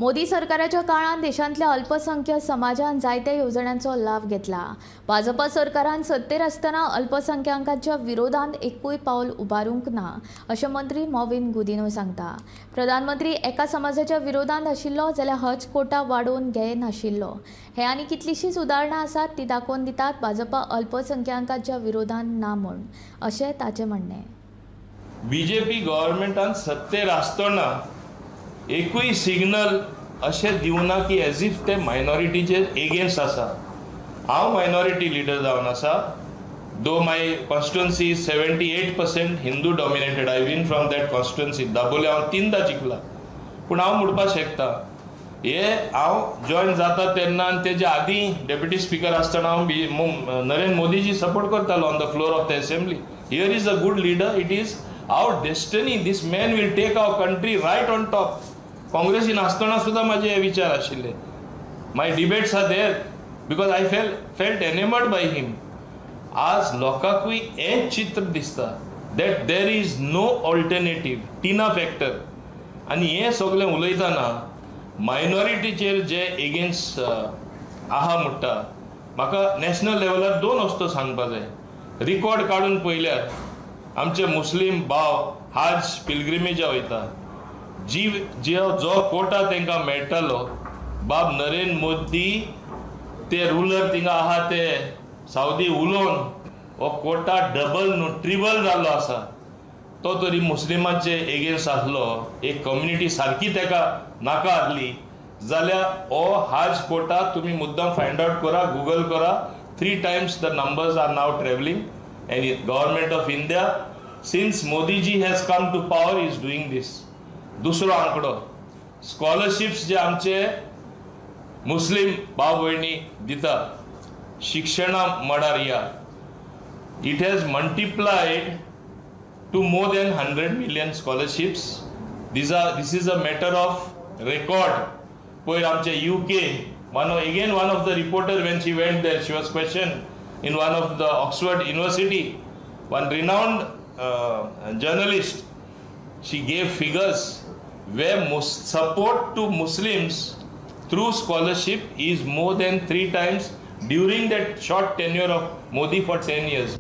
मोदी सरकाराच्या काळांत देशांतल्या अल्पसंख्य समाजान जायत्या येवजण्यांचो लाव घेतला. भाजपा सरकारान सत्तेर आसतना अल्पसंख्याकांच्या विरोधांत एकूय पावल उबारूंक ना अशें मंत्री मॉविन गुदिन्हो सांगता. प्रधानमंत्री एका समाजाच्या विरोधांत आशिल्लो जाल्यार हज कोटा वाडोवन घे नाशिल्लो. हे आनी कितलीशींच उदाहरणां आसात ती दाखोवन दितात भाजपा अल्पसंख्याकांच्या विरोधांत ना म्हूण, अशें ताचें म्हणणें. बीजेपी गव्हर्मेंटान सत्तेर आसतना एकूय सिग्नल अशें दिवना की एज if ते मायनॉरिटीचेर एगेन्स्ट आसा. हांव मायनॉरिटी लिडर जावन आसा, though my constituency 78% Hindu dominated. I win from that constituency. Dabolim हांव 3दा जिखला. पूण हांव म्हणपाक शकता हे हांव जॉयन जाता तेन्ना आनी तेजे आदीं डेप्युटी स्पिकर आसतना हांव नरेंद्र मोदीजी सपोर्ट करतालो on the floor of the assembly. Here is a good leader. It is our destiny. This man will take our country right on top. काँग्रेसीन आसतना सुद्दां म्हाजे हे विचार आशिल्ले. My debates are there because I felt enamoured by him. आज लोकांकूय हें चित्र दिसता that there is no alternative, Tina factor. आनी हें सगळें उलयतना मायनॉरिटीचेर जे एगेन्स्ट आहा म्हणटा, म्हाका नॅशनल लेवलार 2 वस्तू सांगपा जाय. रिकॉर्ड काडून पळयल्यार आमचे मुस्लीम भाव हाज पिलग्रिमेजा वयता, जी जो कोटा तांकां मेळटालो, बाब नरेंद्र मोदी ते रुलर थिंगा आहा ते सावदी उलोवन हो कोटा डबल न्हू ट्रिबल जाल्लो आसा. तो तरी मुस्लिमांचे एगेन्स्ट आसलो, एक कम्युनिटी सारकी ताका नाका आसली जाल्यार हो हाज कोटा तुमी मुद्दम फायंड आवट करा, गुगल करा. 3 times the numbers are now travelling and government of India since Modiji has come to power is doing this. दुसरो आंकडो, स्कॉलरशिप्स जे आमचे मुस्लीम भाव भयणी दिता शिक्षणा मळार, या it has multiplied to more than 100 million scholarships. This is a matter of record. पयर आमचे UK one again one of the reporter when she went there she was question in one of the Oxford University, one renowned journalist, she gave figures where support to Muslims through scholarship is more than 3 times during that short tenure of Modi for 10 years.